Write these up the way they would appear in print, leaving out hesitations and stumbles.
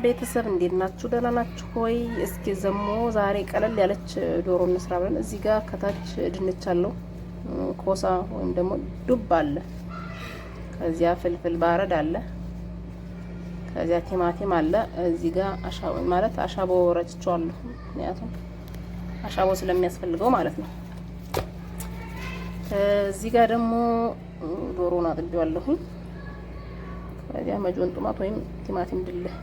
ቤተሰብ እንዴት ናችሁ? ደህና ናችሁ ወይ? እስኪ ዘሞ ዛሬ ቀለል ያለች ዶሮ እንስራ ብለን እዚህ ጋር ከታች ድንች አለው፣ ኮሳ ወይም ደግሞ ዱብ አለ፣ ከዚያ فلفل بارد አለ፣ ከዚያ ቲማቲም አለ። እዚህ ጋር አሻቦ ማለት አሻቦ ረጭቼዋለሁ፣ ምክንያቱም አሻቦ ስለሚያስፈልገው ማለት ነው። እዚህ ጋር ደግሞ ዶሮውን አጥቤዋለሁኝ። ከዚያ معجون طماط ወይም ቲማቲም ድልህ፣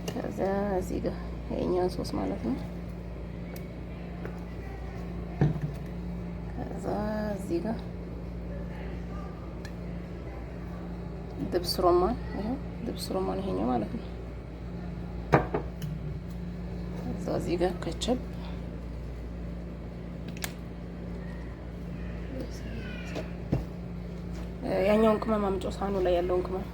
ከዛ እዚህ ጋር የኛን ሶስ ማለት ነው። ከዛ እዚህ ጋር دبس رمان፣ ይሄው دبس رمان ይሄኛው ማለት ነው። ከዛ እዚህ ጋር ከቸብ፣ ያኛውን ቅመም አምጪው፣ ሳህኑ ላይ ያለውን ቅመም፣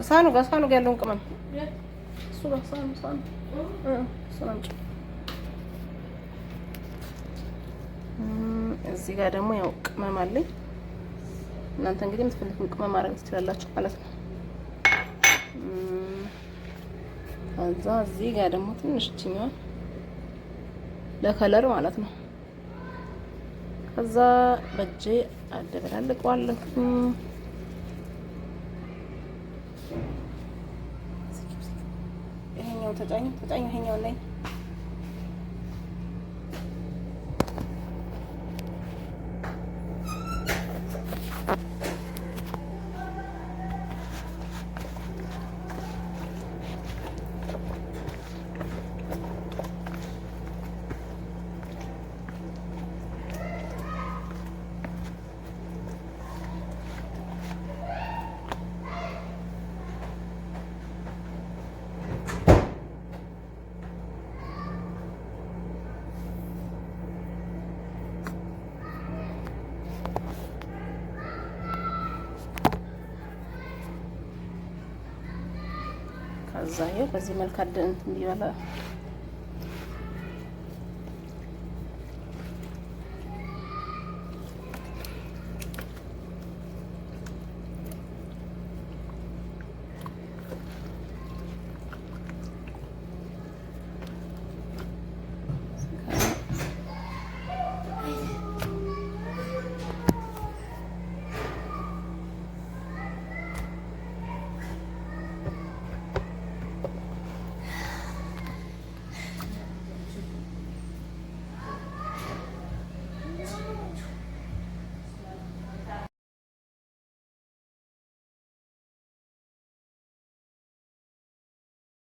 ሳህኑ ጋር ያለውን ቅመም፣ እሱ ጋር ሳህኑ እሱን አምጪው። እዚህ ጋር ደግሞ ያው ቅመም አለኝ። እናንተ እንግዲህ የምትፈልጉን ቅመም ማድረግ ትችላላችሁ ማለት ነው። ከዛ እዚህ ጋር ደግሞ ትንሽ እችኛዋን ለ color ማለት ነው። ከዛ በእጄ አደበላልቀዋለሁ። ይሄኛው ተጫኝ ተጫኝ፣ ይሄኛው ላይ። ከዛ ይኸው በዚህ መልክ እንትን ቢበላ